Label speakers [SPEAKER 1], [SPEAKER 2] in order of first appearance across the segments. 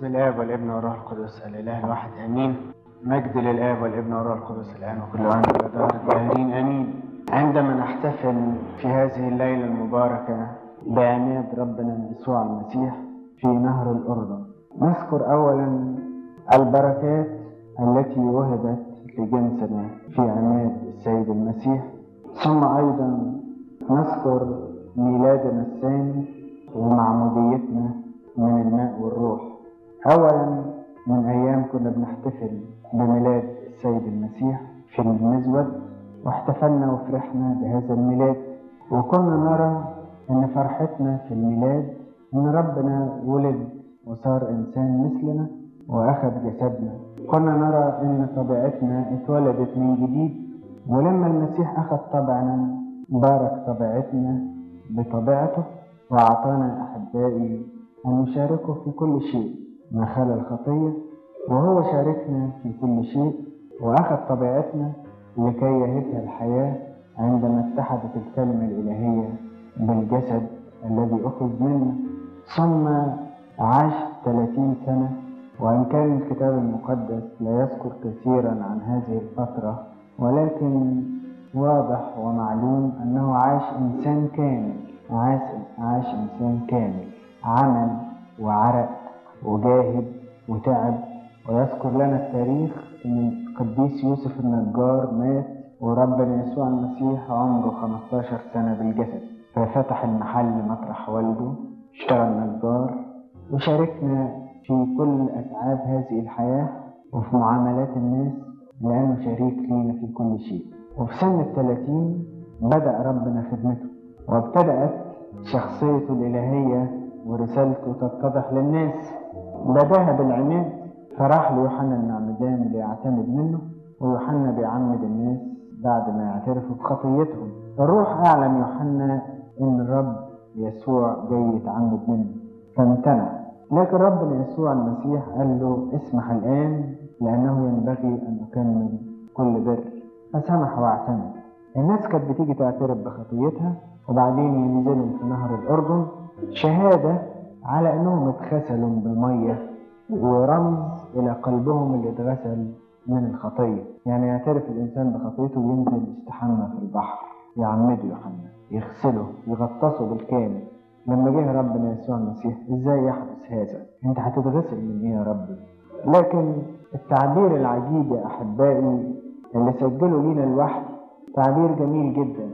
[SPEAKER 1] بسم الآب والابن والروح القدس الإله الواحد آمين. مجد للآب والابن والروح القدس الآن وكل عام ودار الداهرين آمين. عندما نحتفل في هذه الليلة المباركة بعماد ربنا يسوع المسيح في نهر الأردن، نذكر أولا البركات التي وهبت لجنسنا في عماد السيد المسيح، ثم أيضا نذكر ميلادنا الثاني ومعموديتنا من الماء والروح. أولا، من أيام كنا بنحتفل بميلاد السيد المسيح في المزود، واحتفلنا وفرحنا بهذا الميلاد، وكنا نرى أن فرحتنا في الميلاد أن ربنا ولد وصار إنسان مثلنا وأخذ جسدنا. كنا نرى أن طبيعتنا اتولدت من جديد، ولما المسيح أخذ طبعنا بارك طبيعتنا بطبيعته وأعطانا أحبائي أن نشاركه في كل شيء ما خلا الخطية، وهو شاركنا في كل شيء وأخذ طبيعتنا لكي يهبها الحياة عندما اتحدت الكلمة الإلهية بالجسد الذي أخذ منه. ثم عاش 30 سنة، وإن كان الكتاب المقدس لا يذكر كثيرا عن هذه الفترة، ولكن واضح ومعلوم أنه عاش إنسان كامل، عاش إنسان كامل، عمل وعرق وجاهد وتعب. ويذكر لنا التاريخ أن القديس يوسف النجار مات وربنا يسوع المسيح عمره 15 سنة بالجسد، ففتح المحل مطرح والده، اشتغل نجار، وشاركنا في كل أتعاب هذه الحياة وفي معاملات الناس، لأنه شريك لينا في كل شيء. وفي سن 30 بدأ ربنا خدمته، وابتدأت شخصيته الإلهية ورسالته تتضح للناس. بداها بالعماد، فراح ليوحنا المعمدان ليعتمد منه، ويوحنا بيعمد الناس بعد ما يعترفوا بخطيتهم. الروح أعلم يوحنا إن الرب يسوع جاي يتعمد منه، فامتنع، لكن ربنا يسوع المسيح قال له اسمح الآن لأنه ينبغي أن أكمل كل بر، فسمح واعتمد. الناس كانت بتيجي تعترف بخطيتها وبعدين ينزلوا في نهر الأردن، شهادة على أنهم اتغسلوا بالمية، ورمز إلى قلبهم اللي اتغسل من الخطية. يعني يعترف الإنسان بخطيته وينزل يستحمى في البحر، يعمده يوحنا، يغسله، يغطسه بالكامل. لما جه ربنا يسوع المسيح، إزاي يحدث هذا؟ أنت هتتغسل من إيه يا ربي؟ لكن التعبير العجيب يا أحبائي اللي سجله لينا الوحي تعبير جميل جدا،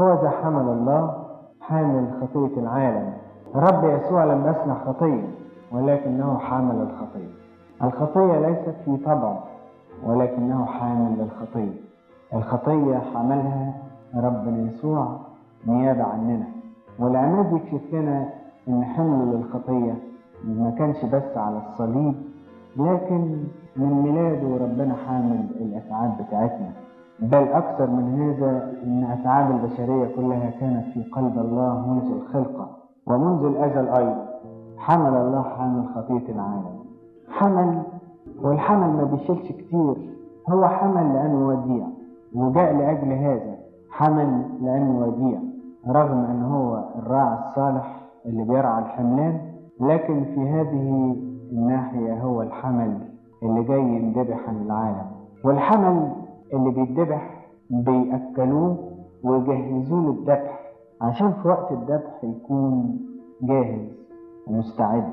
[SPEAKER 1] هو ذا حمل الله حامل خطية العالم. رب يسوع لم يصنع خطية، ولكنه حامل الخطية. الخطية ليست في طبعه، ولكنه حامل للخطية. الخطية حملها ربنا يسوع نيابة عننا. والعماد يكشف لنا إن حمله للخطية ما كانش بس على الصليب، لكن من ميلاده ربنا حامل الأتعاب بتاعتنا، بل أكثر من هذا إن أتعاب البشرية كلها كانت في قلب الله منذ الخلقة ومنذ الأزل. أيضا حمل الله حامل خطية العالم، حمل. والحمل ما بيشيلش كتير، هو حمل لأنه وديع، وجاء لأجل هذا. حمل لأنه وديع، رغم أنه هو الراعي الصالح اللي بيرعى الحملان، لكن في هذه الناحية هو الحمل اللي جاي يندبح عن العالم. والحمل اللي بيتذبح بيأكلوه ويجهزوه للذبح، عشان في وقت الذبح يكون جاهز ومستعد.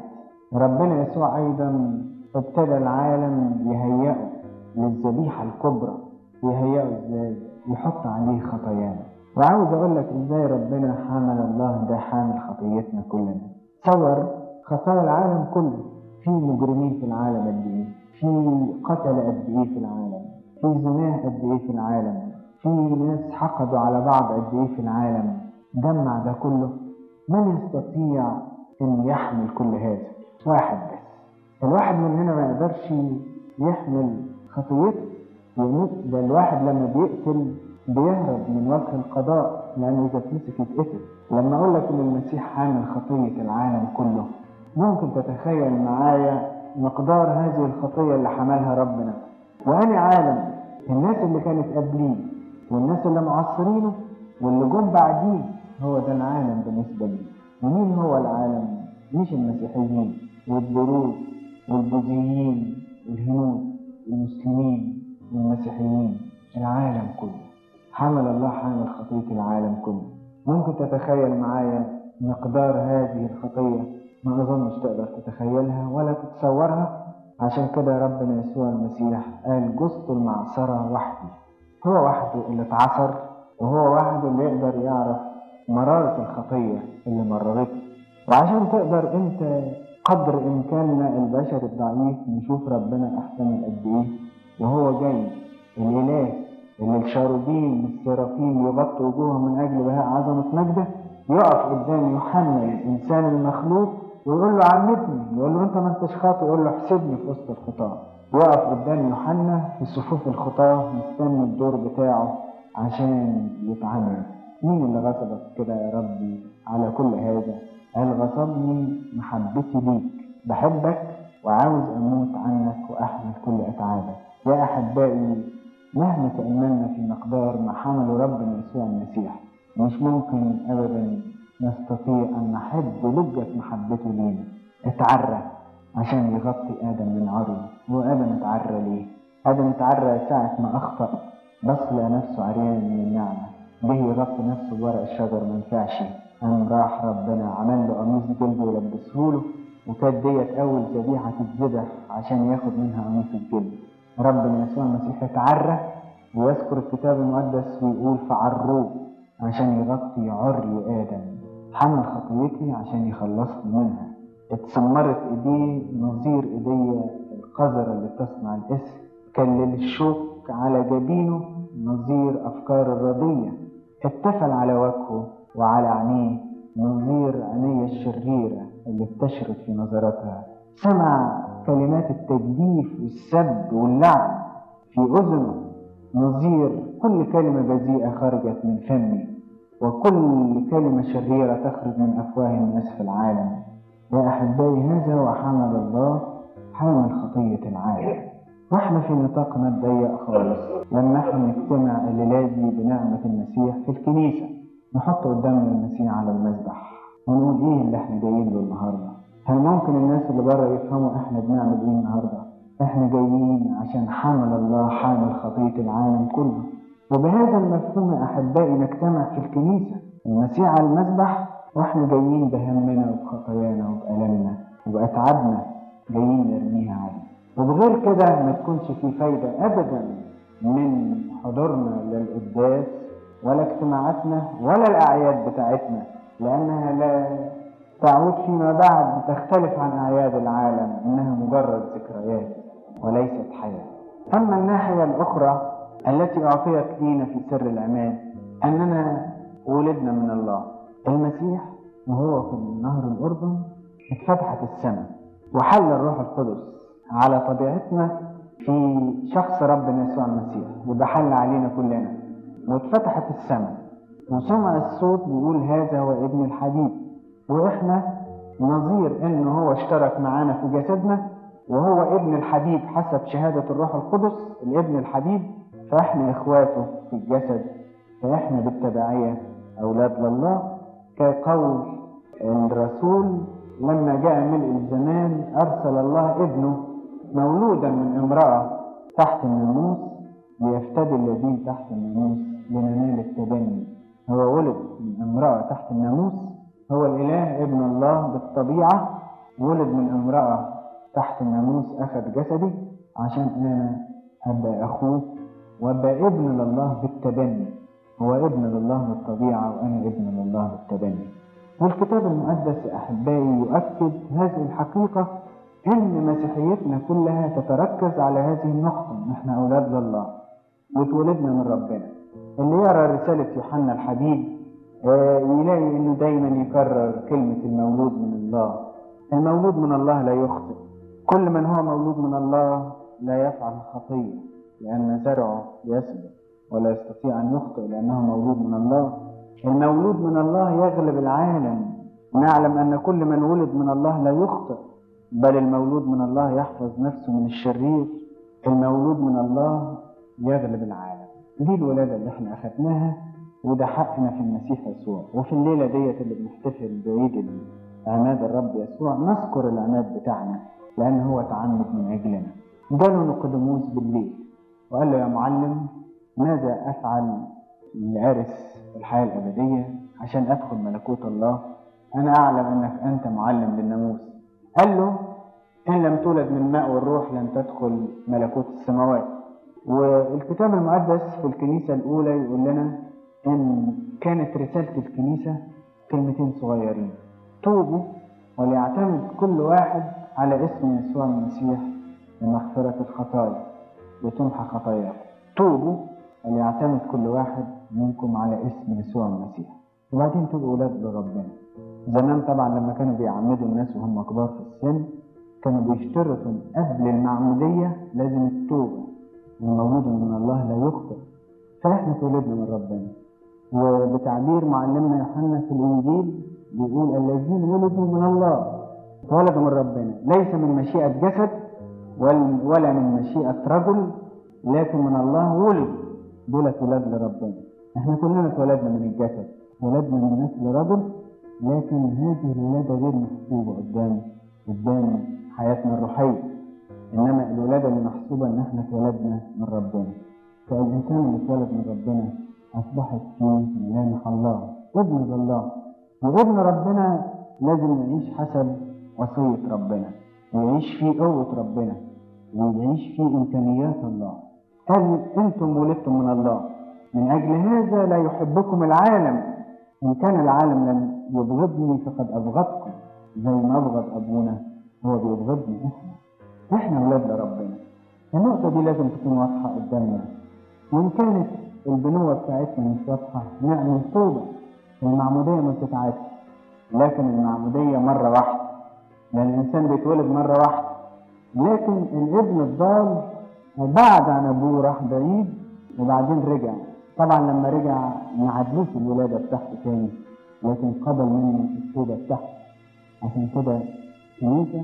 [SPEAKER 1] ربنا يسوع أيضا ابتدى العالم يهيئه للذبيحة الكبرى. يهيئه ازاي؟ يحط عليه خطايانا. وعاوز اقول لك ازاي ربنا حمل الله ده حامل خطيتنا كلنا. صور خطايا العالم كله، في مجرمين في العالم قد ايه، في قتلة قد ايه في العالم، في زناه قد ايه في العالم، في ناس حقدوا على بعض قد ايه في العالم. جمع ده كله، من يستطيع ان يحمل كل هذا؟ واحد بس. الواحد مننا ما يقدرش يحمل خطيته. ده الواحد لما بيقتل بيهرب من وجه القضاء، لأنه إذا اتمسك يتقتل. لما أقول لك إن المسيح حامل خطية العالم كله، ممكن تتخيل معايا مقدار هذه الخطية اللي حملها ربنا. وأنا عالم الناس اللي كانت قبليه والناس اللي معاصرينه واللي جم بعديه، هو ده العالم بالنسبة لي. ومين هو العالم؟ مش المسيحيين والدروز والبوذيين والهنود والمسلمين والمسيحيين، العالم كله. حمل الله حامل خطية العالم كله. ممكن تتخيل معايا مقدار هذه الخطية؟ ما أظنش تقدر تتخيلها ولا تتصورها. عشان كده ربنا يسوع المسيح قال جثت المعصرة وحدي. هو وحده اللي اتعصر، وهو وحده اللي يقدر يعرف مرارة الخطية اللي مررته. وعشان تقدر انت قدر امكاننا البشر الضعيف نشوف ربنا احتمل قد ايه وهو جاي، الاله اللي الشاروبين والسرافين يغطوا وجوههم من اجل بهاء عظمة مجده، يقف قدام يوحنا الانسان المخلوق ويقول له عمتني، يقول له انت ما انتش خاطئ، يقول له احسبني في وسط الخطاة. يقف قدام يوحنا في صفوف الخطاة مستني الدور بتاعه عشان يتعمد. مين اللي غصبك كده يا ربي على كل هذا؟ قال غصبني محبتي ليك، بحبك وعاوز اموت عنك واحمل كل اتعابك. يا احبائي، مهما تأملنا في مقدار ما حمله ربنا يسوع المسيح، مش ممكن ابدا نستطيع ان نحب لجة محبته لينا. اتعرى عشان يغطي ادم من عريه. هو ادم اتعرى ليه؟ ادم اتعرى ساعة ما اخطأ، بص لقى نفسه عريان من النعمة، جه يغطي نفسه بورق الشجر ما ينفعش. قام راح ربنا عمل له قميص جلد ولبسهوله، وكانت ديت اول ذبيحه تتذبح عشان ياخد منها قميص الجلد. ربنا يسوع المسيح اتعرى، ويذكر الكتاب المقدس ويقول فعروه عشان يغطي عري ادم. حمل خطيتي عشان يخلصني منها. اتسمرت ايديه نظير ايديه القذرة اللي بتصنع الاسم. كلل الشوك على جبينه نظير افكار الرضية. اتفل على وجهه وعلى عينيه نظير عينيه الشريرة اللي بتشرد في نظراتها. سمع كلمات التجديف والسب واللعن في أذنه نظير كل كلمة بذيئة خرجت من فمي، وكل كلمة شريرة تخرج من أفواه الناس في العالم. يا أحبائي، هذا هو حمل الله، حامل خطية العالم. واحنا في نطاقنا الضيق خالص، لما احنا نجتمع الليلة دي بنعمة المسيح في الكنيسة، نحط قدامنا المسيح على المذبح ونقول ايه اللي احنا جايين له النهارده؟ هل ممكن الناس اللي بره يفهموا احنا بنعمل ايه النهارده؟ احنا جايين عشان حمل الله حامل خطية العالم كله. وبهذا المفهوم يا احبائي نجتمع في الكنيسة، المسيح على المذبح، واحنا جايين بهمنا وبخطايانا وبألمنا وبأتعابنا، جايين نرميها عليه. وبغير كده ما تكونش في فايدة أبدا من حضورنا للقداس ولا اجتماعاتنا ولا الأعياد بتاعتنا، لأنها لا تعود فيما بعد، تختلف عن أعياد العالم، إنها مجرد ذكريات وليست حياة. أما الناحية الأخرى التي أعطيت لينا في سر العماد، أننا ولدنا من الله. المسيح وهو في نهر الأردن اتفتحت السماء وحل الروح القدس على طبيعتنا في شخص ربنا يسوع المسيح، وده حل علينا كلنا. واتفتحت السماء وسمع الصوت بيقول هذا هو ابن الحبيب، واحنا نظير ان هو اشترك معانا في جسدنا وهو ابن الحبيب حسب شهادة الروح القدس، الابن الحبيب، فاحنا اخواته في الجسد، فاحنا بالتبعية اولاد لله. كقول الرسول لما جاء ملء الزمان ارسل الله ابنه مولودا من امرأة تحت الناموس ليفتدي الذين تحت الناموس لننال التبني. هو ولد من امرأة تحت الناموس، هو الإله ابن الله بالطبيعة، ولد من امرأة تحت الناموس، أخذ جسدي عشان أنا أبقى أخوه وأبقى ابن لله بالتبني. هو ابن لله بالطبيعة وأنا ابن لله بالتبني. والكتاب المقدس يا أحبائي يؤكد هذه الحقيقة، إن مسيحيتنا كلها تتركز على هذه النقطة، إن إحنا أولاد لله واتولدنا من ربنا. اللي يقرأ رسالة يوحنا الحبيب يلاقي إنه دايما يكرر كلمة المولود من الله. المولود من الله لا يخطئ، كل من هو مولود من الله لا يفعل خطية، لأن زرعه يثبت ولا يستطيع أن يخطئ لأنه مولود من الله. المولود من الله يغلب العالم. نعلم أن كل من ولد من الله لا يخطئ، بل المولود من الله يحفظ نفسه من الشرير. المولود من الله يغلب العالم. دي الولادة اللي احنا أخذناها، وده حقنا في المسيح يسوع. وفي الليلة ديت اللي بنحتفل بعيد عماد الرب يسوع نذكر العماد بتاعنا لأن هو تعمد من أجلنا. جاله نيقوديموس بالليل وقال له يا معلم، ماذا أفعل لأرث الحياة الأبدية عشان أدخل ملكوت الله؟ أنا أعلم أنك أنت معلم للناموس. قال له إن لم تولد من الماء والروح لن تدخل ملكوت السماوات. والكتاب المقدس في الكنيسة الأولى يقول لنا إن كانت رسالة الكنيسة كلمتين صغيرين: توبوا وليعتمد كل واحد على اسم يسوع المسيح لمغفرة الخطايا لتمحى خطاياكم. توبوا وليعتمد كل واحد منكم على اسم يسوع المسيح، وبعدين تبقوا أولاد لربنا. زمان طبعا لما كانوا بيعمدوا الناس وهم كبار في السن كانوا بيشترطوا قبل المعمودية لازم التوبة، والمولود من الله لا يخطئ. فإحنا اتولدنا من ربنا، وبتعبير معلمنا يوحنا في الإنجيل بيقول الذين ولدوا من الله اتولدوا من ربنا، ليس من مشيئة جسد ولا من مشيئة رجل، لكن من الله ولد. دول اتولد لربنا. احنا كلنا اتولدنا من الجسد، ولدنا من نسل رجل، لكن هذه الولادة غير محسوبة قدام حياتنا الروحية. إنما الولادة اللي محسوبة إن احنا اتولدنا من ربنا. فالإنسان اللي اتولد من ربنا أصبحت فيه ملامح الله، ابن الله. وابن ربنا لازم يعيش حسب وصية ربنا، ويعيش فيه قوة ربنا، ويعيش فيه إمكانيات الله. قال أنتم ولدتم من الله، من أجل هذا لا يحبكم العالم. إن كان العالم لم يبغضني فقد أبغضكم، زي ما أبغض أبونا هو بيبغضنا. إحنا أولاد لربنا. النقطة دي لازم تكون واضحة قدامنا. وإن كانت البنوة بتاعتنا مش واضحة نعمل توبة. المعمودية ما بتتعادش، لكن المعمودية مرة واحدة، لأن الإنسان بيتولد مرة واحدة. لكن الابن الضال بعد عن أبوه راح بعيد وبعدين رجع. طبعا لما رجع ما عادلوش الولادة بتاعته تاني، لكن قبل منه التوبة بتاعته. عشان كده الكنيسة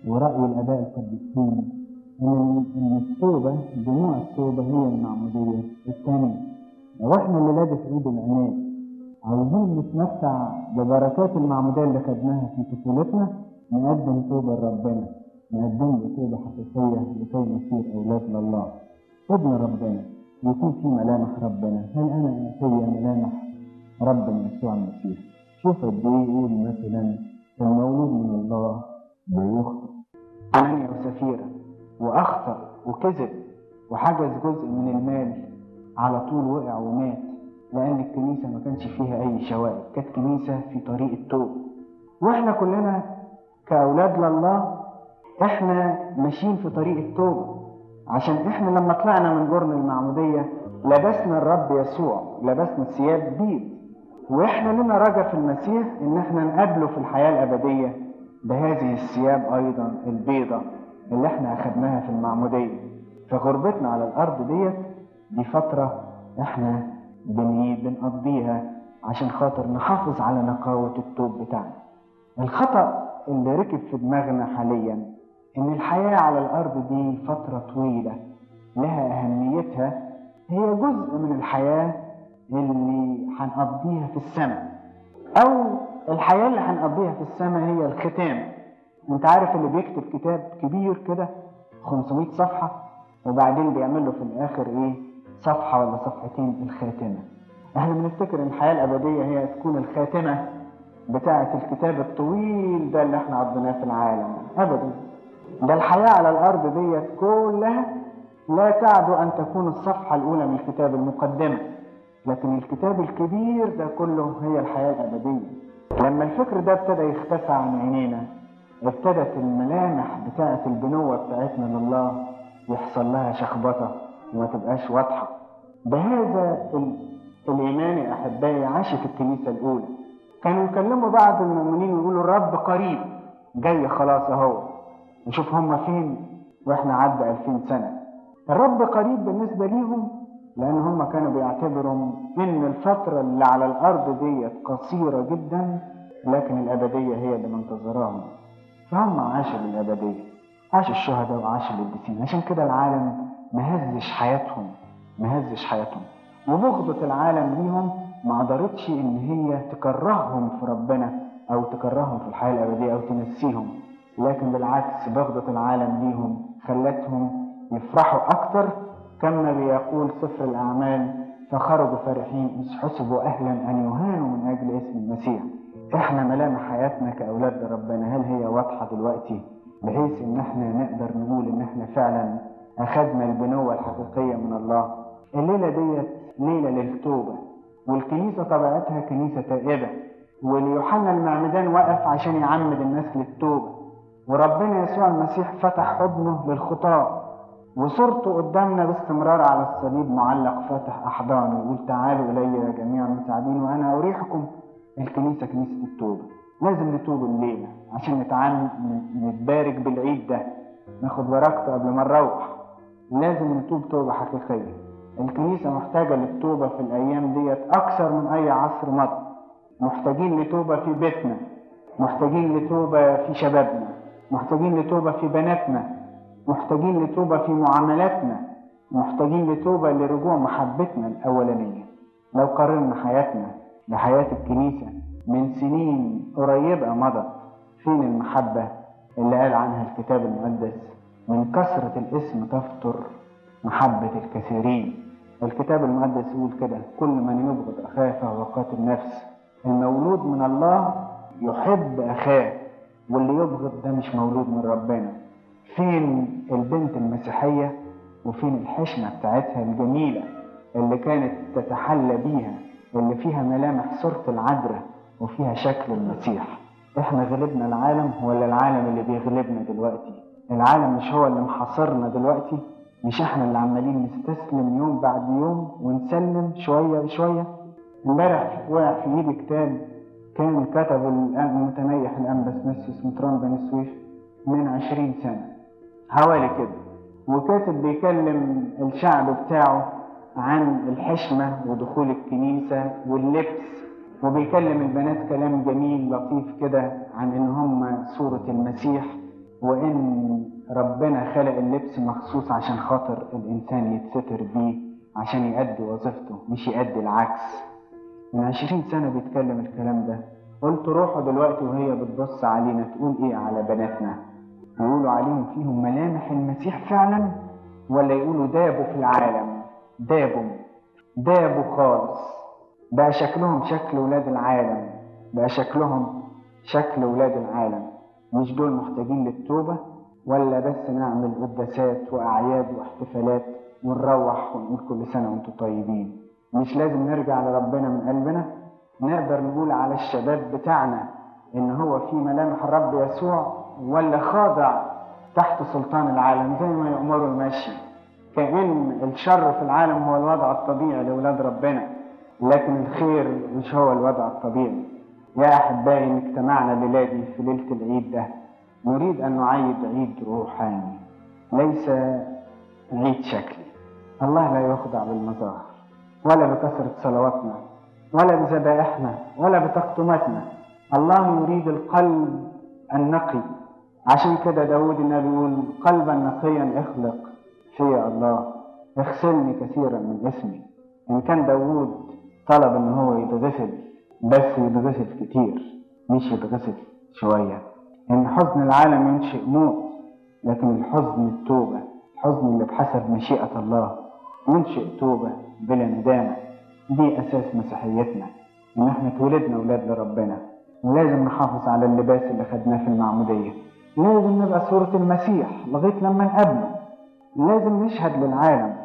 [SPEAKER 1] ورأي الآباء القديسين إن التوبة، دموع التوبة هي المعمودية الثانية. لو إحنا اللي لابس عيد العناد عاوزين نتمتع ببركات المعمودية اللي خدناها في طفولتنا، نقدم توبة لربنا، نقدم له توبة حقيقية لكي نصير أولاد لله، ابن ربنا، يكون في ملامح ربنا. هل أنا فيا ملامح ربنا يسوع المسيح؟ شوف قد إيه يقول مثلا المولود من الله لا يخطئ. حنانيا وسفيرة وأخطأ وكذب وحجز جزء من المال، على طول وقع ومات، لأن الكنيسة ما كانش فيها أي شوائب، كانت كنيسة في طريق التوبة. وإحنا كلنا كأولاد لله إحنا ماشيين في طريق التوبة، عشان إحنا لما طلعنا من جرن المعمودية لبسنا الرب يسوع، لبسنا ثياب بيض، وإحنا لنا رجا في المسيح إن إحنا نقابله في الحياة الأبدية بهذه الثياب أيضا البيضة اللي إحنا أخدناها في المعمودية. فغربتنا على الأرض ديت دي فترة إحنا بنقضيها عشان خاطر نحافظ على نقاوة التوب بتاعنا. الخطأ اللي ركب في دماغنا حاليا إن الحياة على الأرض دي فترة طويلة لها أهميتها، هي جزء من الحياة اللي هنقضيها في السماء، أو الحياة اللي هنقضيها في السماء هي الختام. انت عارف اللي بيكتب كتاب كبير كده 500 صفحة وبعدين بيعمل له في الآخر إيه؟ صفحة ولا صفحتين الخاتمة. احنا بنفتكر ان الحياة الأبدية هي تكون الخاتمة بتاعة الكتاب الطويل ده اللي احنا قضيناه في العالم. أبدا، ده الحياة على الأرض ديت كلها لا تعدو أن تكون الصفحة الأولى من الكتاب المقدمة، لكن الكتاب الكبير ده كله هي الحياة الأبدية. لما الفكر ده ابتدى يختفى عن عينينا، ابتدت الملامح بتاعة البنوة بتاعتنا لله يحصل لها شخبطة وما تبقاش واضحة. بهذا الإيمان يا أحبائي عاشت الكنيسة الأولى. كانوا يكلموا بعض المؤمنين ويقولوا الرب قريب جاي خلاص أهو، نشوف هم فين وإحنا عدى 2000 سنة. الرب قريب بالنسبة ليهم لأن هم كانوا بيعتبروا إن الفترة اللي على الأرض ديت قصيرة جدا، لكن الأبدية هي اللي منتظراهم. فهم عاشوا للأبدية، عاشوا الشهداء وعاشوا القديسين. عشان كده العالم مهزش حياتهم، مهزش حياتهم، وبغضة العالم ليهم ما قدرتش إن هي تكرههم في ربنا أو تكرههم في الحياة الأبدية أو تنسيهم لكن بالعكس بغضة العالم ليهم خلتهم يفرحوا أكتر، كما بيقول سفر الأعمال: فخرجوا فرحين إذ حسبوا أهلا أن يهانوا من أجل اسم المسيح. إحنا ملامح حياتنا كأولاد ربنا هل هي واضحة دلوقتي بحيث إن إحنا نقدر نقول إن إحنا فعلا أخذنا البنوة الحقيقية من الله؟ الليلة ديت ليلة للتوبة، والكنيسة طبيعتها كنيسة تائبة، وليوحنا المعمدان وقف عشان يعمد الناس للتوبة، وربنا يسوع المسيح فتح حضنه للخطاة، وصورته قدامنا باستمرار على الصليب معلق فاتح أحضانه ويقول: تعالوا إلي يا جميع المتعبين وأنا أريحكم. الكنيسة كنيسة التوبة، لازم نتوب الليلة عشان نتبارك بالعيد ده، ناخد بركته قبل ما نروح. لازم نتوب توبة حقيقية. الكنيسة محتاجة للتوبة في الأيام ديت أكثر من أي عصر مضى. محتاجين لتوبة في بيتنا، محتاجين لتوبة في شبابنا، محتاجين لتوبة في بناتنا، محتاجين لتوبة في معاملاتنا، محتاجين لتوبة لرجوع محبتنا الأولانية. لو قارنا حياتنا بحياة الكنيسة من سنين قريبة مضت، فين المحبة اللي قال عنها الكتاب المقدس؟ من كثرة الاسم تفطر محبة الكثيرين. الكتاب المقدس يقول كده: كل من يبغض أخاه فهو قاتل نفس. المولود من الله يحب أخاه، واللي يبغض ده مش مولود من ربنا. فين البنت المسيحية وفين الحشمة بتاعتها الجميلة اللي كانت تتحلى بيها، اللي فيها ملامح صورة العذراء وفيها شكل المسيح؟ احنا غلبنا العالم ولا العالم اللي بيغلبنا دلوقتي؟ العالم مش هو اللي محاصرنا دلوقتي؟ مش احنا اللي عمالين نستسلم يوم بعد يوم ونسلم شوية بشوية؟ امبارح وقع في ايدي كتاب كان كتبه المتنيح الأنبا سميثيوس مطران بني سويف من 20 سنة حوالي كده، وكاتب بيكلم الشعب بتاعه عن الحشمة ودخول الكنيسة واللبس، وبيكلم البنات كلام جميل لطيف كده عن إن هم صورة المسيح، وإن ربنا خلق اللبس مخصوص عشان خاطر الإنسان يتستر بيه عشان يأدي وظيفته مش يأدي العكس. من 20 سنة بيتكلم الكلام ده. قلت روحوا دلوقتي وهي بتبص علينا تقول إيه على بناتنا؟ يقولوا عليهم فيهم ملامح المسيح فعلا، ولا يقولوا دابوا في العالم؟ دابوا خالص، بقى شكلهم شكل ولاد العالم، بقى شكلهم شكل ولاد العالم. مش دول محتاجين للتوبة؟ ولا بس نعمل قداسات وأعياد واحتفالات ونروح ونقول كل سنة وانتم طيبين؟ مش لازم نرجع لربنا من قلبنا؟ نقدر نقول على الشباب بتاعنا إن هو في ملامح الرب يسوع، ولا خاضع تحت سلطان العالم زي ما يأمروا الماشي؟ كأن الشر في العالم هو الوضع الطبيعي لأولاد ربنا، لكن الخير مش هو الوضع الطبيعي. يا أحبائي، إن اجتمعنا الليلة دي في ليلة العيد ده نريد أن نعيد عيد روحاني، ليس عيد شكلي. الله لا يخضع بالمظاهر، ولا بكثرة صلواتنا، ولا بذبائحنا، ولا بتقدماتنا. الله يريد القلب النقي. عشان كده داود النبي يقول: قلبا نقيا اخلق في الله، اغسلني كثيرا من اسمي. إن كان داود طلب إن هو يتغسل، بس يتغسل كتير مش يتغسل شوية. إن حزن العالم ينشئ موت، لكن الحزن التوبة، الحزن اللي بحسب مشيئة الله ينشئ توبة بلا ندامة. دي أساس مسيحيتنا، إن إحنا اتولدنا أولاد لربنا، ولازم نحافظ على اللباس اللي خدناه في المعمودية. لازم نبقى صورة المسيح لغاية لما نقابله. لازم نشهد للعالم،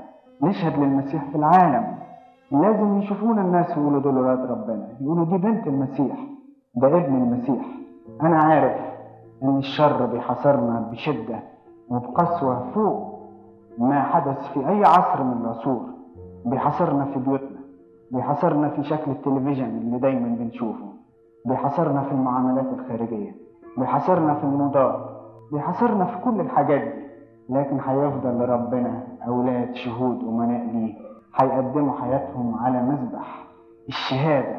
[SPEAKER 1] نشهد للمسيح في العالم. لازم يشوفونا الناس ويقولوا دول ولاد ربنا، يقولوا دي بنت المسيح، ده ابن المسيح. أنا عارف إن الشر بيحاصرنا بشدة وبقسوة فوق ما حدث في أي عصر من العصور. بيحاصرنا في بيوتنا، بيحاصرنا في شكل التلفزيون اللي دايما بنشوفه، بيحاصرنا في المعاملات الخارجية، بيحاصرنا في الموضات، بيحاصرنا في كل الحاجات دي. لكن هيفضل لربنا أولاد شهود أمناء ليه، هيقدموا حياتهم على مذبح الشهادة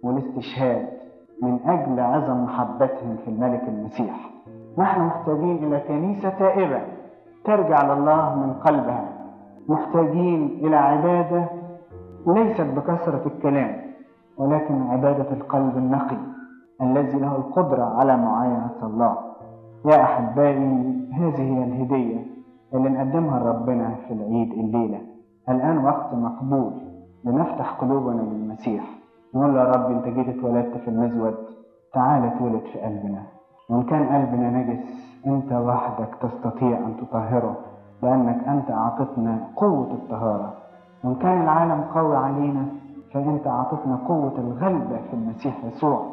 [SPEAKER 1] والاستشهاد من أجل عظم محبتهم في الملك المسيح. نحن محتاجين إلى كنيسة تائبة ترجع لله من قلبها. محتاجين إلى عبادة ليست بكثرة الكلام، ولكن عبادة القلب النقي الذي له القدرة على معاينة الله. يا أحبائي، هذه هي الهدية اللي نقدمها لربنا في العيد الليلة. الآن وقت مقبول لنفتح قلوبنا للمسيح، نقول له يا رب أنت جيت اتولدت في المزود، تعال اتولد في قلبنا. وإن كان قلبنا نجس أنت وحدك تستطيع أن تطهره، لأنك أنت أعطتنا قوة الطهارة. وإن كان العالم قوي علينا فأنت أعطتنا قوة الغلبة في المسيح يسوع.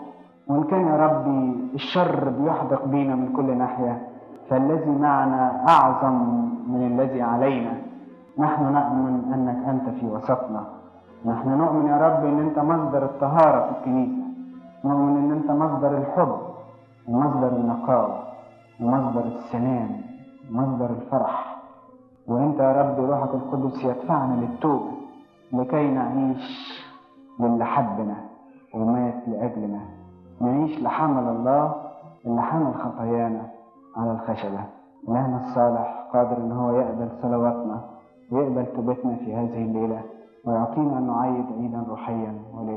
[SPEAKER 1] وإن كان يا ربي الشر بيحدق بينا من كل ناحية، فالذي معنا أعظم من الذي علينا. نحن نؤمن أنك أنت في وسطنا. نحن نؤمن يا رب أن أنت مصدر الطهارة في الكنيسة، نؤمن أن أنت مصدر الحب ومصدر النقاوة ومصدر السلام ومصدر الفرح. وأنت يا رب روحك القدس يدفعنا للتوبة لكي نعيش للي حبنا ومات لأجلنا، نعيش لحمل الله اللي حمل خطايانا على الخشبة. إلهنا الصالح قادر إن هو يقبل صلواتنا ويقبل توبتنا في هذه الليلة، ويعطينا أن نعيد عيدا روحيا ولله.